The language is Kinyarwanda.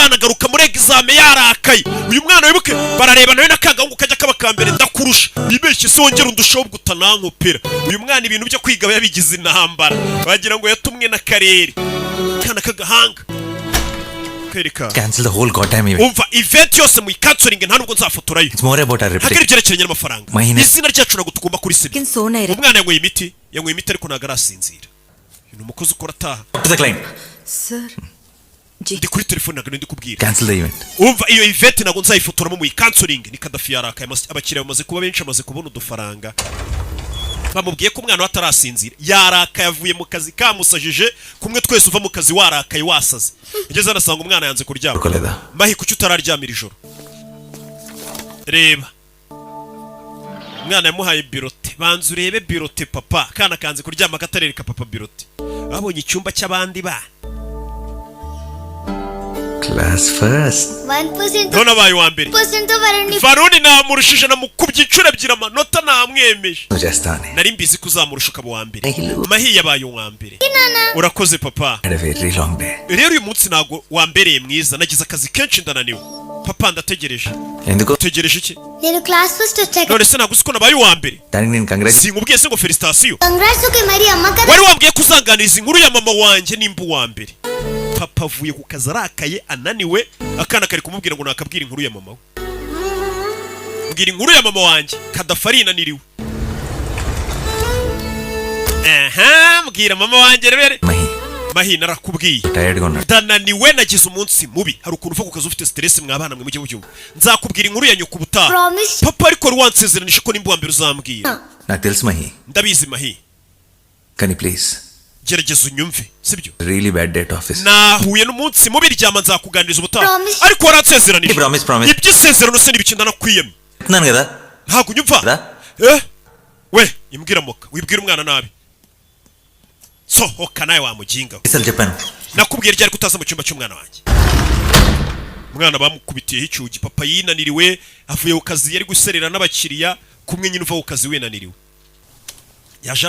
Umwana agaruka muri examen yarakaye. Uyu mwana, wibuke, barareba nawe n'akagahungu kajya kaba ka mbere. Ndakurusha, wibeshye se wongera undushaho ubwo utanankopera. Uyu mwana ibintu byo kwiga aba yabigize intambara, wagira ngo yatumwe n'akarere. Kana k'agahanga kwereka. Cancel the whole goddamn event. Umva, event yose muyicancelinge, nta nubwo nzafotorayo. It's more about our Ntabwo ari reputation. ibyerekeranye n'amafaranga. Mahine. Izina ryacu ntabwo tugomba kurisebya. So nahi. Umwana yanyweye imiti, yanyweye imiti, ariko ntabwo arasinzira. Uyu ni umukozi ukora ataha. To the client. Sir. Ndi kuri telefone, ntabwo ndi kubwira. Cancel the event. Umva, iyo event ntabwo nzayifotoramo, muyicancelinge. Ni Kadafi yarakaye, abakiriya bamaze kuba benshi, amaze kubona udufaranga. Bamubwiye ko umwana we atarasinzira, yarakaye, avuye mu kazi kamusajije. Kumwe twese uva mu kazi warakaye, wasaze, ageze anasanga umwana yanze kuryama. పడుకోలేదా? Mahi, kuki utararyamira ijoro? Reba, umwana yamuhaye bulletin. Banza urebe bulletin, papa. Kana kanze kuryama katarereka papa bulletin. Babonye icyumba cy'abandi bana. Class first. 1% None abaye uwa mbere. Percent తో వరండి. Varuni namurushije, namukubye inshuro ebyiri amanota, namwemeje. నువ్వు చేస్తా అని. Nari mbizi ko uzamurusha ukaba uwa mbere. Thank you. Mahi yabaye uwa mbere, urakoze papa. Had a very long day. Rero uyu munsi ntabwo wambereye mwiza, nagize akazi kenshi, ndananiwe. Papa, ndategereje. ఎందుకు? Utegereje iki? నేను class first వచ్చాక. None se ntabwo uzi ko nabaye uwa mbere? దానికి నేను congrats. Sinkubwiye se ngo félicitations? Congrats okay మరి అమ్మ కదా. Wari wambwiye ko uzanganiriza inkuru ya mama wanjye nimba uwa mbere. Papa avuye ku kazi arakaye, ananiwe. Akana kari kumubwira ngo nakabwira inkuru ya mama we. Mbwira inkuru ya mama wanjye. Kadafi arinaniriwe. Aha, mbwira mama wanjye rero. Mahi. Mahi, narakubwiye. టైర్డ్గా ఉన్నాడు. Ndananiwe, nagize umunsi mubi. Hari ukuntu uva ku kazi ufite stress. Mwabana mwe, mujye mubyumva. Nzakubwira inkuru ya nyoko ubutaha. Promise. Papa, ariko wari wansezeranije ko nimba uwa mbere uzambwira. నాకు తెలుసు Mahi. Ndabizi Mahi. కానీ please. Gerageza unyumve, sibyo? Really bad day at office. Nahuye n'umunsi mubi, ryama, nzakuganiriza ubutaha. Promise. Ariko waransezeranije. Promise, promise. Iby'isezerano se n'ibiki? Ndanakwiyemye. చెప్తున్నాను కదా. Ntabwo unyumva. కదా. Eh, we imbwira moka, wibwira umwana nabi. Sohoka nawe wa muginga we. అసలు చెప్పాను. Nakubwiye ryari ko utaza mu cyumba cy'umwana wanjye? Umwana bamukubitiyeho icyugi. Papa yinaniriwe, avuye ku kazi, yari guserera n'abakiriya. Kumwe nyine uva ku kazi winaniriwe, yaje.